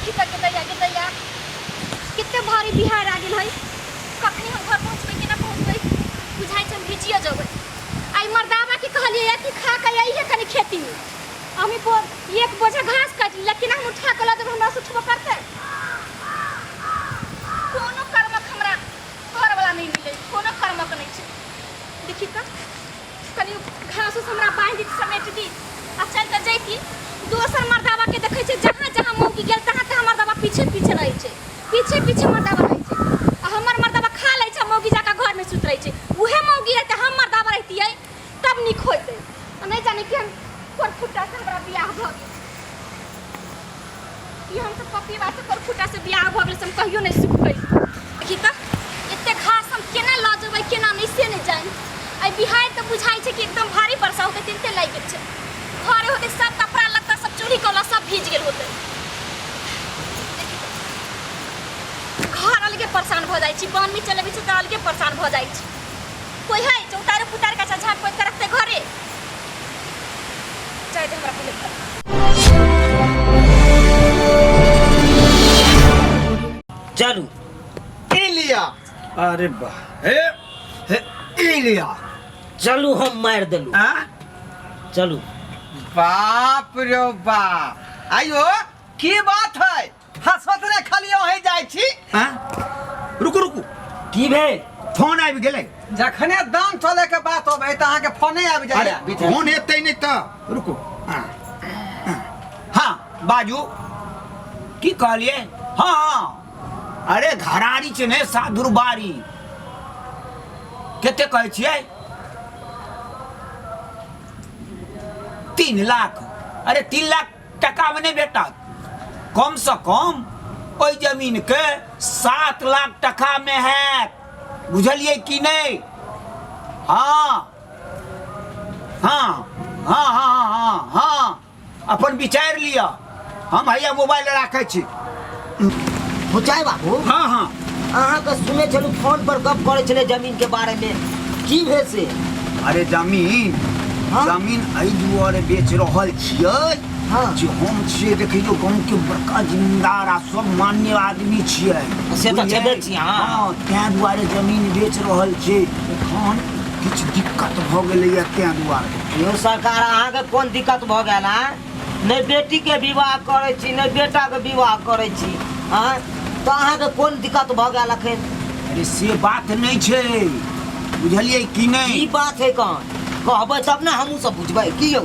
देखी तऽ गे दैया, गे दैया, कते भारी बिहार आ गेल है। कखनी हम घर पहुँचबै कि ना पहुँचबै, बुझाइ छै हम भिजिए जेबै। आइ मर्दाबा के कहलियै कि खा के अइहे कनि खेती में, हम एक बोझा घास काटली, लेकिन हम उठा के लऽ जेबै, हमरा से उठबो करतै? कोनो कर्मक हमरा घरवला नहि मिलै, कोनो कर्मक नहि छै। देखी तऽ कनि घास उस हमरा बान्हि दी, समेट दी आ चलि कऽ जैती। दोसर मर्दाबा के देखै छै, जहाँ जहाँ मौकी गेल तहाँ तहाँ मर्दाबा पीछे पीछे रहै छै, पीछे पीछे मर्दाबा रहै छै। आ हमर मर्दाबा खा लै छै, मौगी जाकऽ घरमे सुति रहै छै। उहे मौगी रहतै, हम मर्दाबा रहितियै तब नीक होइतै। आ नहि जाने केहन कोरफुट्टा से हमरा बियाह भऽ गेल। ई हम सब पपीवा से कोरफुट्टा से बियाह भऽ गेल से हम कहियो नहि सुखबै। देखी तऽ एते घास हम केना लऽ जेबै, केना नहि, से नहि जानि। आइ बिहाड़ि तऽ बुझाइ छै कि एकदम भारी वर्षा होतै, तिनते लागि गेल छै। घरे होतै सब कपड़ा लत्ता, सब चूड़ी कौला सब भीज गेल होतै। देखी तऽ घर अलगे परेशान भऽ जाइ छी, बानमे चलबै छै तऽ अलगे परेशान भऽ जाइ छी। कोइ है जे उतारे पुतार के झाँप पोति के रखतै घरे? जाय दे हमरा पहिले घर। चलू। ई लिया। अरे वाह, हे हे, ई लिया। चलू, हम मारि देलू। आ? चलू। बाप रे बाप, आइयो की बात है, हंसत रे खाली वहीं जाइ छी। आ? रुकू रुकू। की भेल? फोन आबि गेलै। जखने दाम चले के बात होबे तऽ अहाँके फोने आबि अरे जाइए। फोन एतै नहि तऽ रुकू। हाँ बाजू, की कहलियै? हाँ हाँ, अरे घरारी छै ने साधुरबारी, कते कहै छियै? 3 लाख? अरे 3 लाख टकामे नहि भेटत, कमसँ कम ओहि जमीनके 7 लाख टकामे हैत, बुझलियै कि नहि? हाँ हाँ हाँ हाँ हाँ हाँ, अपन विचारि लिअ, हम हैया मोबाइल राखै छी। फुचाइ बाबू। हाँ हाँ। अहाँके सुनै छलहुँ फोन पर गप करै छलै जमीन के बारे में, की भेल से? अरे जमीन? हाँ? जमीन एहि दुआरे बेच रहल छियै जे हम छियै देखियौ गाँव के बड़का जिम्मेदार आ सब मान्य आदमी छियै। से तऽ छेबे बुझलियै? छी अहाँ। हँ, तें दुआरे जमीन बेच रहल छी, एखन किछु दिक्कत भऽ गेलैया तें दुआरे। यौ सरकार, अहाँके कोन दिक्कत भऽ गेल? आँय, नहि बेटीके विवाह करै छी, नहि बेटाके विवाह करै छी, आँय, तऽ अहाँके कोन दिक्कत भऽ गेल अखन? अरे से बात नहि छै, बुझलियै कि नहि? की बात है, कौन कहबै तब ने हमहूँ सब बुझबै की यौ?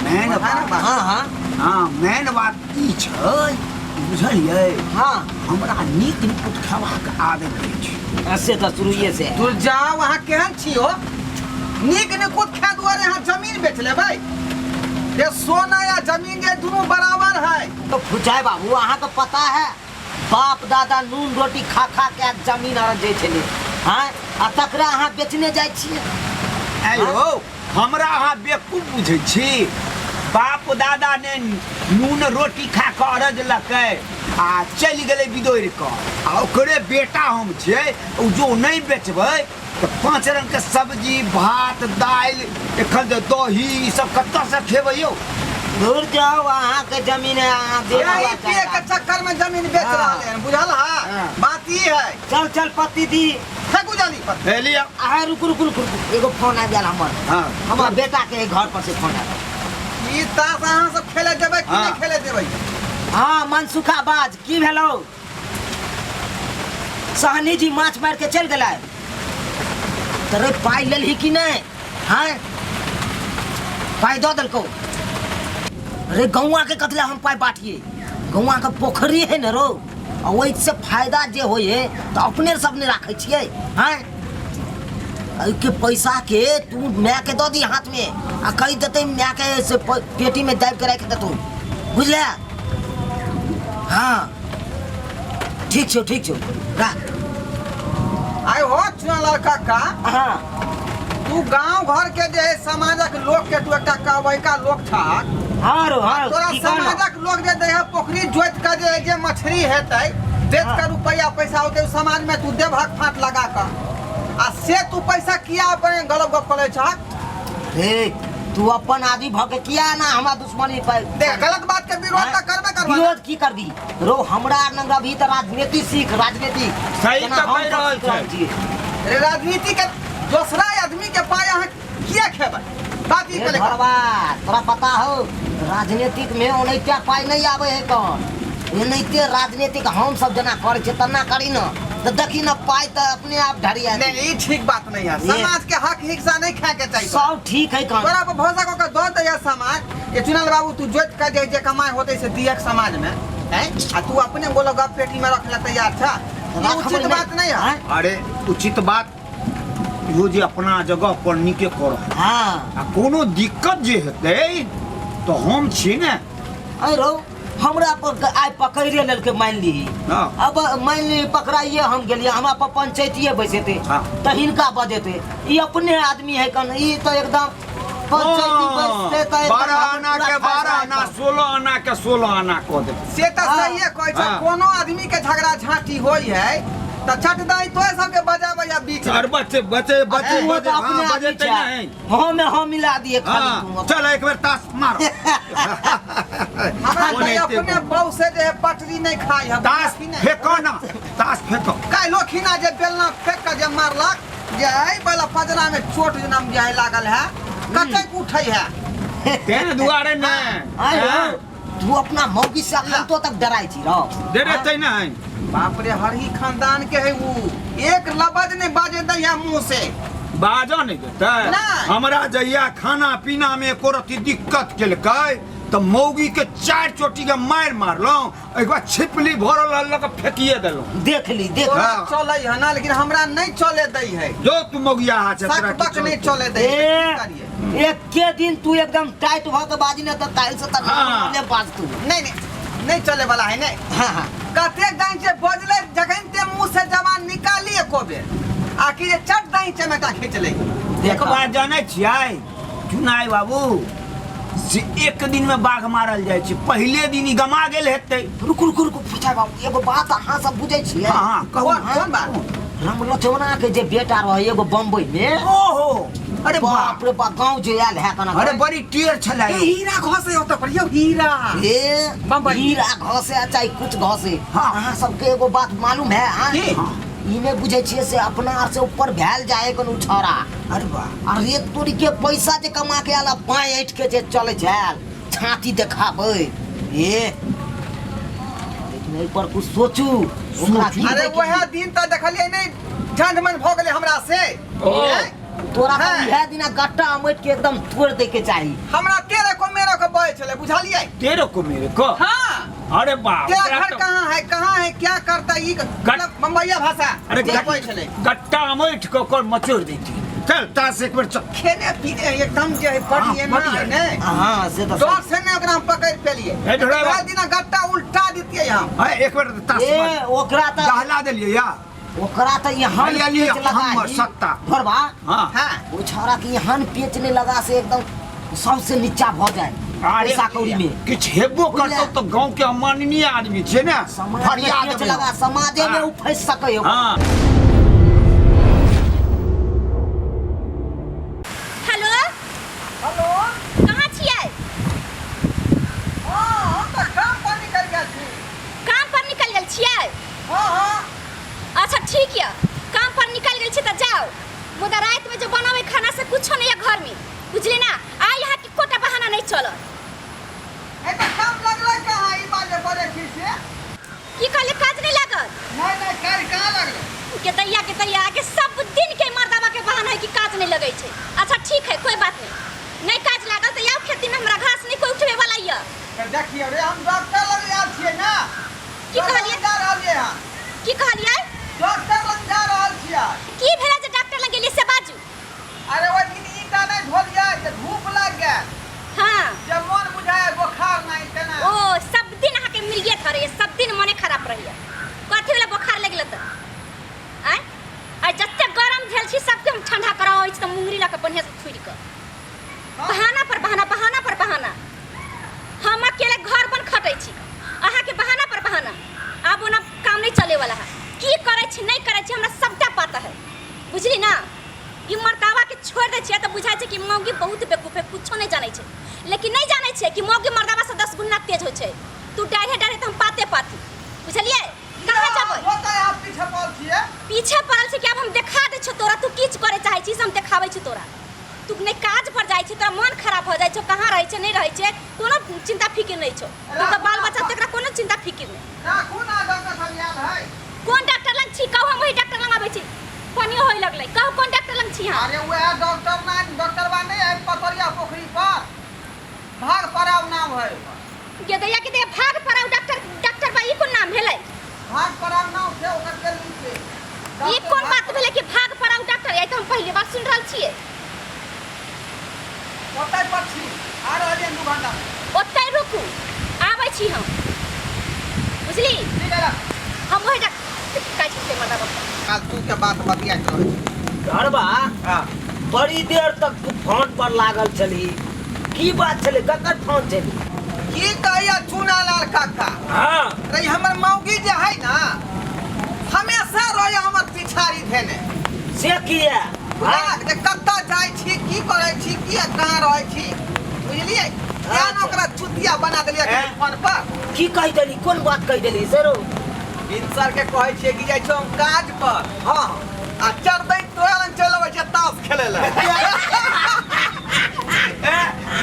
मेन बात हाँ हाँ। हाँ, मेन बात ई छै, बुझलियै? हमरा नीक निकुत खेबाक आदत अछि। से तऽ शुरुए से है। दूर जाओ, अहाँ केहन छी हो? नीक निकुत खाय दुआरे अहाँ जमीन बेच लेबै? ये सोना या जमीन जे दुनू बराबर है। तो फुचाइ बाबू, अहाँके पता है बाप दादा नून रोटी खा खा के जमीन अरजै छलै, हाँ, आ तकरा अहाँ बेचने जाइ छियै? आयो, हमरा अहाँ बेवकूफ बुझै छी? बाप दादा ने नून रोटी खा कऽ अरजलकै आ चलि गेलै बिदोरि कऽ, आ ओकरे बेटा हम छियै। ओ जो नहि बेचबै तऽ पाँच रंगके सब्जी भात दालि, एखन तऽ दही, ई सब कतऽसँ खेबै यौ? दूर जाओ, अहाँके जमीन है, अहाँ देख यही पिए के चक्कर में जमीन बेच रहल है, बुझल है? बात ई है। चल चल, पत्ती दी। फेंकू जल्दी पत्ती। हे लिअ। अहाँ रुकू रुकू रुकू रुकू, एगो फोन आबि गेल हमर। हमर बेटा के घर पर से फोन आयल। ई ताश अहाँ सब खेले जेबै कि नहि खेले जेबै? हाँ मनसुखा बाज, की भेलौ? सहनी जी माछ मार के चल गेलै तऽ रे पाइ लेलही कि नहि? हाँ, पाइ दऽ देलकौ रे? गौआ के कथी हम पाइ बाँटिए? गौआ के पोखरी है ने रो, आ ओहिसँ फायदा जे होइ है तऽ अपने सब ने राखै छियै। हाँ, एहिके पैसा के तू माय के दऽ दी हाथ में आ कहि देतै माय के से पेटी में दाबि के राखि देतौ, बुझले? हाँ, ठीक छौ, ठीक छौ, राख। आइ हो चुनालाल काका। तू गांव घर के जे है समाजक लोक के तू एकटा कहबैका लोक छाक। हाँ रो, हाँ। तोरा की कहलौ? समाजक लोक जे है पोखरी जोति के जे है जे मछली हेतै बेच के रुपैआ पैसा होतै, समाज में तू देबहक फाँट लगा कऽ, आ से तू पैसा किया अपन गलत गप करै छहक? रे। तू अपन आदमी भऽ के किया ना हमरा दुश्मनी पर देख गलत बात के विरोध तऽ करबे करबा विरोध की करबी रो हमरा नंग अभी तऽ राजनीति सीख राजनीति सही जेना तऽ हम कहि सब रहल सीख रहल छै। छियै। रे राजनीति के दोसरा आदमी के पाय अहाँ किया खेबै बात ई ए पहिले घरवा तोरा पता हो राजनीतिक में ओनाहिते पाइ नहीं आबै है कौन एनाहिते राजनीतिक हम सब जेना करै छियै तेना करी न तऽ देखी न पाइ तऽ अपने आप ढरिया नहीं ई ठीक बात नहीं है समाज के हक हिस्सा नहीं खाए के चाहिए सब ठीक है कौन तोरा पर भरोसा कऽ के दऽ दैया समाज ये चुनल बाबू तू जोत के जे जे कमाई होते से दियक समाज में हैं आ तू अपने गोलो गप पेटी में रख ले तैयार छ ई उचित बात नहीं है अरे उचित बात इहो जे अपना जगह पर नीके कर हाँ आ कोनो दिक्कत जे हेतै तऽ हम छी ने अरे रौ हमरा पर आइ पकड़िए लेलकै मानि ली हाँ। अब मानि ली पकड़ाइए हम गेलियै हमरा पर पंचायतिए बैसेतै हाँ। तऽ हिनका बजेतै ई अपने आदमी है कन ई तऽ एकदम पंचायती बैसतै तऽ एकदम 12 आना पूरा के 12 फैसला आना 16 आना के 16 आना कऽ देतै से तऽ हाँ। सहिए कहै छै हाँ। कोनो आदमी के झगड़ा झांटी होई है तऽ चट दाई तोय सबके बजाबै या बीच में। अरे बचे बचे बचे तू बजे तऽ अपने हाँ आदमी बजेतै छै। नहीं हाँ में हाँ मिला दिए खाली हाँ तू चल एक बेर ताश मारो हमरा तऽ ओनाहिते अपने बहू से जे है पटरी नहीं खाई है ताश कि नहीं फेंको ना ताश फेंको काल्हि खिना जे बेलना फेंक के जे मारलक जे एहि वाला पजरा में चोट जेना जे है लागल है कतेक उठै है तें दुआरे ने आइ रौ, तू अपना मौगी से अखन तो तक डराइ छी रौ डरेतै नहीं बाप रे हरही खानदान के है ऊ एक लबज नहीं बाजे दै है मुंह से बाजऽ नहि देतै नहि। हमरा जहिया खाना पीना में एको रत्ती दिक्कत केलकै तऽ मौगी के चारि चोटी के मारि मारलहुँ ओहिके बाद छिपली भरल रहल लऽ कऽ फेकिए देलहुँ देख ली देख तोरा हाँ। चलै है ना लेकिन हमरा नहीं चले दै है जो तू मौगिया हाथ छै, तोरा सक बक किछो नहीं चले दै है ए की करियै? एके दिन तू एकदम टाइट भऽ के बाजी ने तऽ काल्हि से तऽ हाँ। नॉर्मले बाजतू नहीं नहीं नहीं चले वाला है नहीं हाँ हाँ कतेक दाई जे बजले जखन ते मुंह से जवान निकाली एको बेर आ कि जे चट दाई चमेटा खींच ले एक बात जानै छियै चुनाइ बाबू से एक दिन में बाघ मारल जाइ छै पहिले दिन ई गमा गेल हेतै रुकू रुकू रुकू पूछा बाबू एगो बात अहाँ सब बुझै छियै हाँ हाँ कहू कोन कोन बात रामलचौना के जे बेटा रहे एगो बम्बई में ओहो अरे बाप बाप रे बाप गाँव जे आयल है कना अरे बड़ी टेर छलै ए हीरा घसे ओतऽ पर यौ हीरा ए बम्बई। हीरा घसे चाहे कुछ घसे हाँ। अहाँ सबके एगो बात मालूम है हाँ? की? ई नहि बुझै छियै से अपना आर से ऊपर भेल जाए कोनो छौड़ा अरे वाह अरे तोरी के पैसा जे कमा के आयल आ बाँह ऐंठ के जे चलै छै आयल छाती देखाबै ए लेकिन एहि पर कुछ सोचू ओकरा सोचू। अरे गिरबै के वएह दिन तऽ देखलियै नहि झंझ मन भऽ गेलै हमरा से ओ। हैं? तोरा तऽ हाँ। इएह दिना गट्टा अमैट के एकदम तोड़ दे के चाही हमरा तेरे को मेरे को बय छलै बुझलियै तेरे को मेरे को हाँ अरे बाप तेरा ओकरा घर तऽ- कहाँ है कहाँ है क्या करता ई मतलब बम्बईया भाषा अरे जे बय छलै गट्टा अमैठ के ओकर मचोड़ देती चल ताश एक बेर चल खेने पीने एकदम जे है बड़ी हाँ, एना बड़ी है ने हाँ से तऽ डर से ने ओकरा हम पकड़ पेलिए हे ढोढ़ा वएह दिना गट्टा उल्टा दितियै हम है एक बेर ताश ए मार। ओकरा तऽ दहला देलियै या ओकरा तऽ यहाँ लिअ, लिअ, पेच लगा हमर ही। सत्ता। भरबा हाँ हाँ ओ छौड़ा के यहाँ पेच नहीं लगा से एकदम सबसे नीचा भऽ जाए अरे पैसा कौड़ी में किछु हेबो करतौ तऽ गाँव के माननीय आदमी छै ने समाज में फरियाद पेच में। लगा समाजे में हाँ। उ फंस सकै हो हाँ हेलो हेलो कहाँ छियै हाँ हम तऽ काम पर निकलि गेल छी काम पर निकल गेल छियै हाँ हाँ अच्छा ठीक यऽ काम पर निकल गेल छी तऽ जाओ मुदा रातिमे जे बनाबै खाना से कुछो नहीं यऽ घरमे बुझली ना आइ यहाँ के कोटा बहाना नहीं चलत ए तऽ काम लगलै कहाँ ई बात जे बजै छी से की कहले काज नहीं लागल नहि नहि काज कहाँ लगलै के दैया के दैया के सब दिन के मर्दावा के बहाना है कि काज नहीं लगै छै अच्छा ठीक है कोई बात नहीं नहीं काज लागल तऽ आउ खेती में हमरा घास नहीं कोई उठबे वाला यऽ तऽ देखियौ रे हम डॉक्टर लग आयल छियै ने की कहलियै? जा रहलियै हँ की कहलियै डॉक्टर लग जा रहल छियै की भेलै जे डॉक्टर लग गेलियै से बाजू अरे ओहि दिन ईटा नहि धोलियै जे धूप लागि गेल हाँ जे मन बुझाय बोखार नहि तेना ओ सब दिन अहाँके मिलिए धरैए सब दिन मने खराब रहैए कथी वाला बोखार लागि गेल तऽ आँय आ जते गरम भेल छी सबके हम ठंडा कराबै छी तऽ मुंगरी लऽ कऽ बढ़िआँ से थुरि कऽ बहाना पर बहाना बहाना पर बहाना हम अकेले घर बन खटै छी अहाँके बहाना पर बहाना आब ओना काम नहीं चले वाला है की करै छी नहीं करै छी हमरा सबटा पता है बुझली ना ई मर्दावा के छोड़ दै छियै तऽ बुझाइ छै कि मौगी बहुत बेवकूफ बेवकूफ है, कुछो नहीं जानै छै। लेकिन नहीं जानै छै कि मौगी मर्दाबा से 10 गुना तेज होइ छै। तू डाढ़े डाढ़े तऽ हम पाते पाती, बुझलियै? कहाँ जेबै? होतै आप पीछे पड़ल छियै। पीछे पड़ल छै कि आब हम देखा दै छियौ तोरा, तू किछु करे चाहै छी से हम देखाबै छी तोरा। तू नहि काज पर जाइ छी, तोरा मन खराब भऽ जाइ छौ, कहाँ रहै छै नहि रहै छै कोनो चिंता फिकिर नहि छौ। तू तऽ बाल बच्चा तकरा कोनो चिंता फिकिर नहि। राखू ना, डॉक्टर साहब आयल है। कोन डॉक्टर लग छी कहू, हम वही डॉक्टर लग आबै छी। पानियो होय लगलै, कहू कोन डॉक्टर लग छी अहाँ? अरे वएह डॉक्टर ना, डॉक्टर बा नहीं है पतरिया पोखरी पर, भाग पड़ाव नाम है ओकर। गेदैया के दे भाग पड़ाव डॉक्टर, डॉक्टर बा ई कोन नाम भेलै? भाग पड़ाव नाम छै ओकर के लिखे। ई कोन बात भेलै कि भाग पड़ाव डॉक्टर? ई तऽ हम पहली बार सुन रहल छियै। ओतै पर छी, आ रहलियै 2 घंटा में। ओतै रुकू, आबै छी हम, बुझली? ठीक है, राख। हम वही डॉक्टर काटि के मर्दा बाप। फालतू के बात बतियाइत रहै छी। घरबा हाँ। बड़ी देर तक तू फोन पर लागल छली, की बात छलै? ककर फोन छलै? की कहैया चुनालाल काका? हाँ। रे हमर मौगी जे है ना, हमेशा रहे हमर पिछाड़ी धेने। से किया? बुझलक जे कतऽ जाइ छी, की करै छी, की कहाँ रहै छी, बुझलियै? किया ने ओकरा चुतिया बना देलियै हैं? फोन पर। की कहि देली? कोन बात कहि देली सरो? भिनसर के कहै छियै कि जाइ छौ हम काज पर। हाँ। आ चढ़दै तोरा लग चलि अबै छै ताश खेलै लए।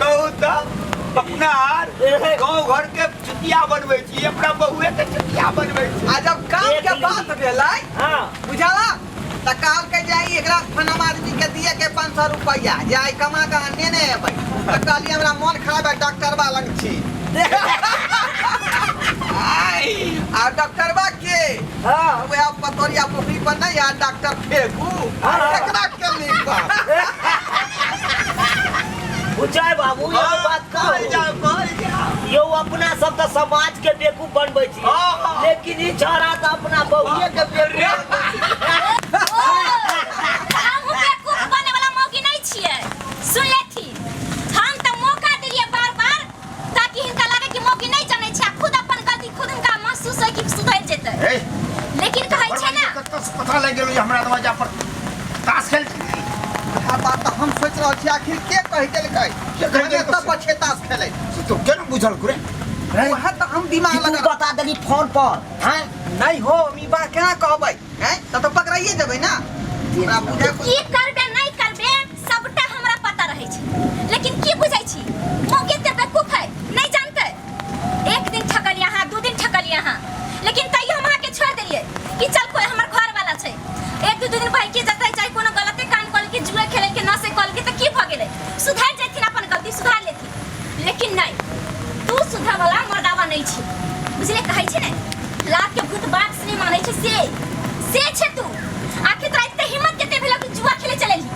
कहू तऽ अपना आर गाँव घर के चुतिया बनबै छी, अपना बहुए के चुतिया बनबै छी। आ जब काम के बात भेलै, हाँ, बुझला तऽ कहलकै जे ई एकरा फलाना आदमी के दिए के 500 रुपैआ जे आइ कमा कऽ अहाँ नेने एबै। तऽ कहलियै हमरा मोन खराब है, डॉक्टरबा लग छी। आ डॉक्टरबा के हाँ, वएह पतोरिया पोखरी पर नहीं आ डॉक्टर फेंकू हाँ। एकरा के लिखा। बुझाय बाबू ये बात कहल कहू जाओ, कहल जाओ। यौ अपना सब तऽ समाज के बेवकूफ बनबै छी, हाँ, हाँ। लेकिन ई छौड़ा तऽ अपना बहुए के बेवकूफ। हमहूँ बेवकूफ बने वाला मौगी नहीं छियै, सुन लेथी। हम तऽ मौका देलियै बार बार ताकि हिनका लागे कि मौगी नहीं जानै छै, आ खुद अपन गलती खुद हिनका महसूस होय कि सुधरि जेतै। ए, लेकिन कहै छै ना, कतऽ से पता लागि गेलो जे हमरा दरवाजा पर ताश खेल। इएह बात तऽ हम सोचि रहल छी, आखिर के कहि देलकै? के कहि देलकै? एतऽ पर छै ताश खेलै। से तो केना बुझल करे? वएह तऽ हम दिमाग कि तू लगा बता देली फोन पर? हैं? नहीं हो, हम ई बात केना कहबै? हैं, तब तऽ पकड़ाइए जेबै ना। हमरा बुझाय की करबे नहीं करबे सबटा हमरा पता रहै छै, लेकिन की बुझै छी मौगी एते बेवकूफ है, नहीं जानते। एक दिन ठकलियै अहाँ, 2 दिन ठकलियै अहाँ, लेकिन तैयो हम अहाँके छोड़ि देलियै कि चल कोई हमर घर वाला छै। 1-2 दिन भाई के जतै चाहे कोनो गलते काम कऽ लेलकै, जुए खेललकै, नशे कऽ लेलकै, तऽ की भऽ गेलै? सुधरि जेथिन, अपन गलती सुधार लेथिन। लेकिन नहीं, तू सुधर वाला मर्दावा नहीं छी, बुझले? कहै छै ने लात के भूत बाप से नहीं मानै छै, से से छै तू। आखिर तोरा एते हिम्मत कते भेलौ कि जुआ खेले चलेलही?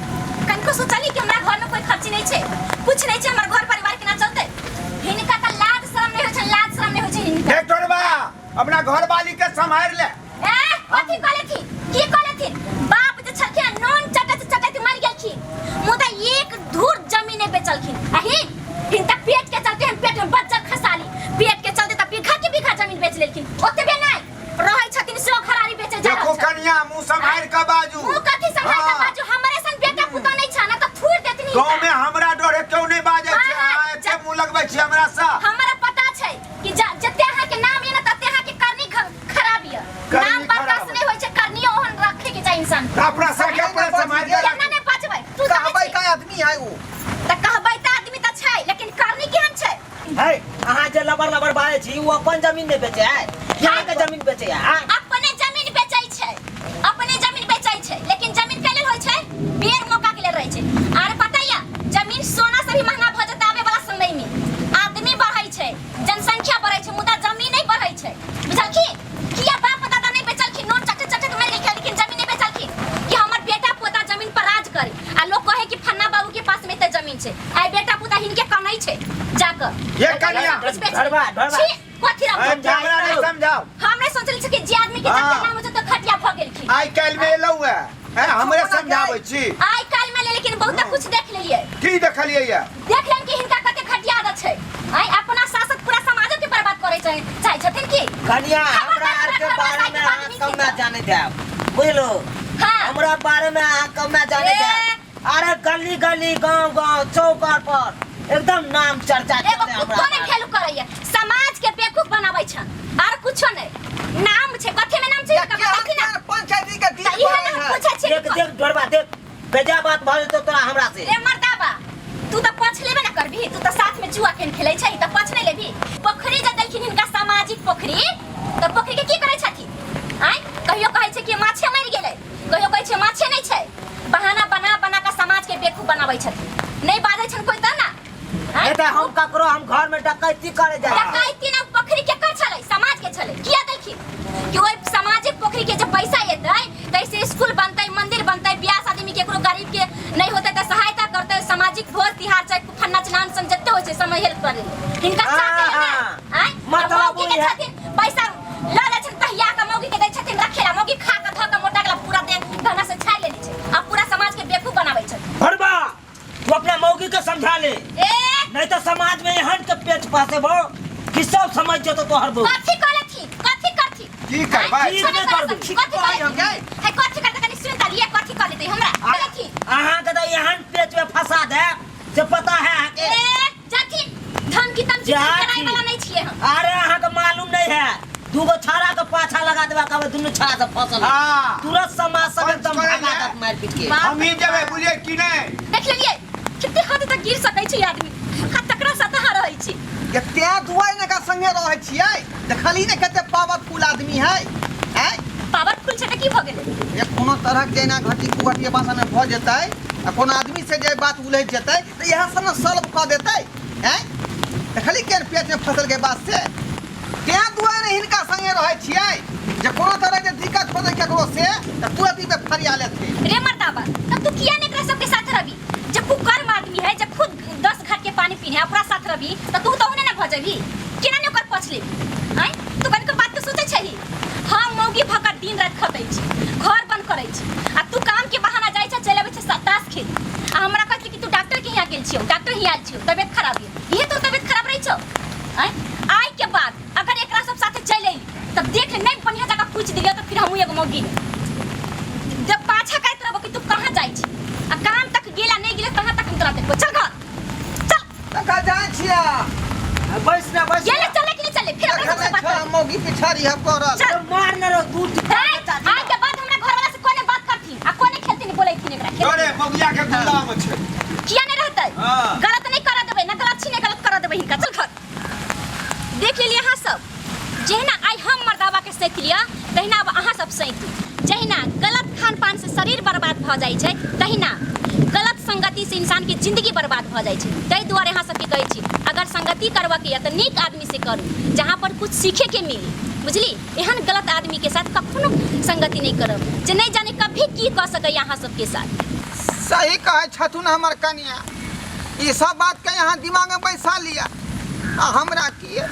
कनिको सोचली कि हमरा घर में कोई खर्ची नहीं छै, कुछ नहीं छै, हमर घर परिवार केना चलतै? हिनका तऽ लाज शरम नहीं होइ छै, लाज शरम नहीं होइ छै हिनका। देख टोरबा, अपना घर वाली के सम्हारि ले। ए कथी कहलथिन? की कहलथिन? बाप जे छलखिन नून चटैत चटैत मरि गेलखिन, मुदा एक धूर जमीन नहि बेचलखिन। आ हिनका पेट के चलते हम पेट में बज्जर खसाली, पेट के चलते तऽ बीघा के बीघा जमीन बेच लेलखिन। ओतबे नहि रहै छथिन सेहो घरारी बेचे जा देखो रहल छथिन। कनिया, मुंह सम्हारि के बाजू। मुँह कथी सम्हारि के हाँ। बाजू? हमरे सन बेटा पुतोह नहि छ ना तऽ थूर देथिन हिनका। गाँव में हमरा डरे क्यों नहीं बाजै छै? हाँ, हाँ, अहाँ एते मुंह लगबै छी हमरा से। हमरा पता छै कि जते अहाँ के नाम ये ना तते अहाँ के करनी खराब ये। करनी नाम बर्दाश्त खराब। नहीं होय छै, करनी ओहन रखे के चाही इंसान के। तऽ अपना सबके अपना सम्हारि के केना नहि बचबै? तू जानै कहबै छी? का आदमी है ओ? तऽ कहबै तऽ आदमी तऽ छै, लेकिन करनी केहन छै? है अहाँ जे लबर लबर बाजै छी, ओ अपन जमीन नहि बेचै है, अहाँके जमीन बेचै है? हाँ? अपने जमीन बेचै छै, अपने जमीन बेचै छै, लेकिन जमीन के लेल होइ छै, बेर मौका के लेल रहै छै। आर पता या जमीन सोना से भी महंगा भऽ जेतै आबे वाला समय में। आदमी बढ़ै छै, जनसंख्या बढ़ै छै, मुदा जमीन नहि बढ़ै छै, बुझलखिन? किया बाप दादा नहि बेचलखिन? नोन चटैत चटैत मरि गेलखिन, लेकिन जमीन नहि बेचलखिन कि हमर बेटा पोता जमीन पर राज करे आ लोग कहे कि फन्ना बाबू के पास में एते जमीन छै। आइ बेटा पोता हिनके कनै छै जाकऽ। ये कनिया। कुछ बेच घरबा, घरबा। छी, कथी रखब? ए, कैमरा नहीं समझाओ। हम नहीं सोचल छी कि जे आदमी के जब हाँ। नाम हो तो खटिया भ गेलखिन। आइ काल्हि में एलहुँ है, हैं, हमरे समझाबै छी? आइ काल्हि में लेकिन बहुत कुछ देख लेलियै। की देखलियै ये? देख लेन कि हिनका कते घटिया आदत छै। आइ अपना शासक पूरा समाजो के बर्बाद करे चाहे छथिन की? कनिया, हमरा आर के बारे में अहाँ कम ना जाने देब, बुझलो? हाँ। हमरा बारे में अहाँ कम ना जाने ए, देब। अरे गली गली गांव गांव चौक पर एकदम नाम चर्चा एगो चले कुत्तो हमरा। नहि भेलू करैया, समाज के बेवकूफ बनाबै छन आर कुछो नहि। नाम छै, कथी में नाम छै या हिनका केहन बताथि ना। केहन पंचायती के तऽ दिन इहे पड़ै ने हम है। पूछै छियै देख देख ढोरबा देख, बेजा बात भऽ जेतौ तोरा हमरा से। रे मर्दाबा, तू तऽ पछ लेबे ना करबी, तू तऽ साथ में जुआ खेल खेलै छै, तऽ पछ नहि लेबी। पोखरी जे देलखिन हिनका सामाजिक पोखरी, तऽ पोखरी के की करै छथिन आँय? कहियो कहै छै कि माछे मरि गेलै, कहियो कहै छै माछे नहि छै। बहाना बना बना कऽ समाज के बेवकूफ बनाबै छथिन। नहि बाजै छन कोइ तऽ ना आँय? ए तऽ हम ककरो हम घर में डकैती करे जाइ। डकैती ना, पोखरी केकर छलै? समाज के छलै। किया देलखिन? कि ओहि सामाजिक पोखरी के जे पैसा एतै तैसे स्कूल बनतै, मंदिर बनतै, बियाह शादी में केकरो गरीब के नहीं होतै तऽ सहायता करतै, सामाजिक भोज तिहार चाहे फन्ना चिलान सन जते होइ छै सब हेल्प करै हिनका साथ हाँ, है ना। हाँ। आँय? मतलब आ मौगी के वही है। छथिन पैसा लऽ जाइ छथिन तहिया के मौगी के दै छथिन रखेला, मौगी खा के धऽ के मोटा गेला पूरा देह गहना से छाड़ि लेने छै आ पूरा समाज के बेवकूफ बनाबै छथिन। भरबा तू अपना मौगी के समझा ले, ए नहीं तो समाज में एहन के पेच फंसेबो कि सब समझ जेतो तोहर बहू। कथी कहलथि, कथी करथि? की करबै? आँय, की नहि करबै? कथी कहै हम गए? है कथी करतै? कनि सुनि तऽ लिअ, कथी कहलतै हमरा कहलथि? अहाँ के तऽ एहन पेच में फंसा दे से पता है अहाँ के। ए जाथिन, धमकी तमकी जाथिन। कराय वाला नहीं छियै हम। अरे अहाँ के मालूम नहीं है, दूगो छाड़ा के पाछा लगा देबा कहबै दुनू छाड़ा से फसल है। हाँ। तुरंत समाज सब पंच एकदम करै भगा ले। देत मारि पीट के। बाप हम ही जेबै, बुझलियै कि नहि? देख लेलियै कते हद तक गिर सकै छै आदमी आ तकरा सतह रहै छी। के तें दुआरे ने एकरा संगे रहै छियै, देखली ने कते पावरफुल आदमी है। आँय? पावरफुल छै तऽ की भऽ गेलै? ये कोनो तरहक जेना घटी कुघटी अपना संगे भऽ जेतै आ कोनो आदमी से जे बात उलझि जेतै तऽ इएह सब ने सॉल्व कऽ देतै। आँय? देखली केहन पेच में फसल के बात से, तें दुआरे हिनका संगे रहै छियै जे कोनो तरह के दिक्कत होतै केकरो से तऽ तुरंत ई पे फरिया लेथिन। रे मर्दाबा, तब तू किया ने एकरा सबके साथ रहबी? जब कुकर्म आदमी है, जब खुद 10 घाट के पानी पीने है, ओकरा साथ रहबी तऽ तू तऽ ओहने ने भऽ जेबी। केना ने ओकर पछ लेबी? आँय, तू कनिको बात के सोचै छही? हम मौगी भऽ कऽ दिन राति खटै छी, घर बंद करै छी आ तू काम के बहाना जाइ छै, चलि अबै छै ताश खेली आ हमरा कहै छै कि तू डॉक्टर के यहाँ गेल छियौ, डॉक्टर हियाँ आयल छियौ, तबियत खराब यऽ। इहे तोर तबियत खराब रहै छौ? आँय, आइ के बाद अगर एकरा सब साथे चलि अयली तब देख ले, नहीं बढ़िया जगह पूछि दिलियौ तऽ फिर हमहूँ एगो मौगी नहि। जब पाछा कहैत रहबो कि तू कहाँ जाइ छी आ काम तक गेला नहीं गेला तहाँ तक हम तोरा देखबो। चल घर चल। तखन जाइ छियै। बैस ना बैस। गेले चले कि नहीं चले? फिर हमरा सबसे बात देखै कर। मौगी पिछाड़ी है पड़ल। चल। मार न रहो दूध। आइ के बाद हमरा घर वाला से कोने बात करथिन आ कोने खेलथिन बोलैथिन एकरा खेलथिन। अरे मौगिया के गुलाम छै। किया नहीं रहतै? हाँ। गलत नहीं करा देबै ना, गलत छी नहीं गलत करा देबै हिनका। चल घर। देख लेलियै अहाँ सब, जहिना आइ हम मर्दाबा के सैत लिअ तहिना अब अहाँ सब सैतू। जहिना गलत खान पान से शरीर बर्बाद भऽ जाइ छै तहिना गलत संगति से इंसान के जिंदगी बर्बाद भऽ जाइ छै। ताहि दुआरे अहाँ सबके कहै छी अगर संगति करबऽ के यऽ तऽ नीक आदमी से करू जहाँ पर कुछ सीखे के मिली, बुझली? एहन गलत आदमी के साथ कखनो संगति नहीं करब जे नहीं जाने कभी की कऽ सकैया अहाँ सबके साथ। सही कहै छथुन हमर कनिया, ई सब बात के यहाँ दिमाग में बैसा लिया। आ हमरा की है?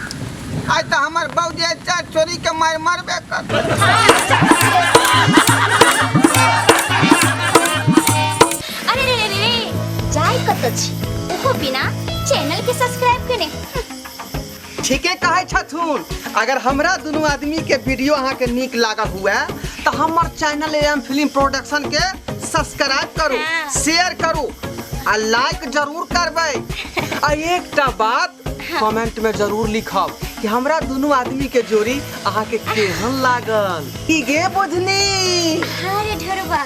आइ तऽ हमर बाबूजी चार चोरी के मारि मारबे कर। अरे रे रे रे, जाय कतऽ छी ओहो बिना चैनल के सब्सक्राइब केने। ठीके कहै छथुन, अगर हमरा दुनू आदमी के वीडियो अहाँ के नीक लागल हुए तऽ हमर चैनल एम फिल्म प्रोडक्शन के सब्सक्राइब करू, हाँ। शेयर करू आ लाइक जरूर करबै। आ एकटा बात कमेंट में जरूर लिखब कि हमरा दुनू आदमी के जोड़ी अहाँ के केहन लागल। की गे बुझनी? हाँ रे ढोरबा।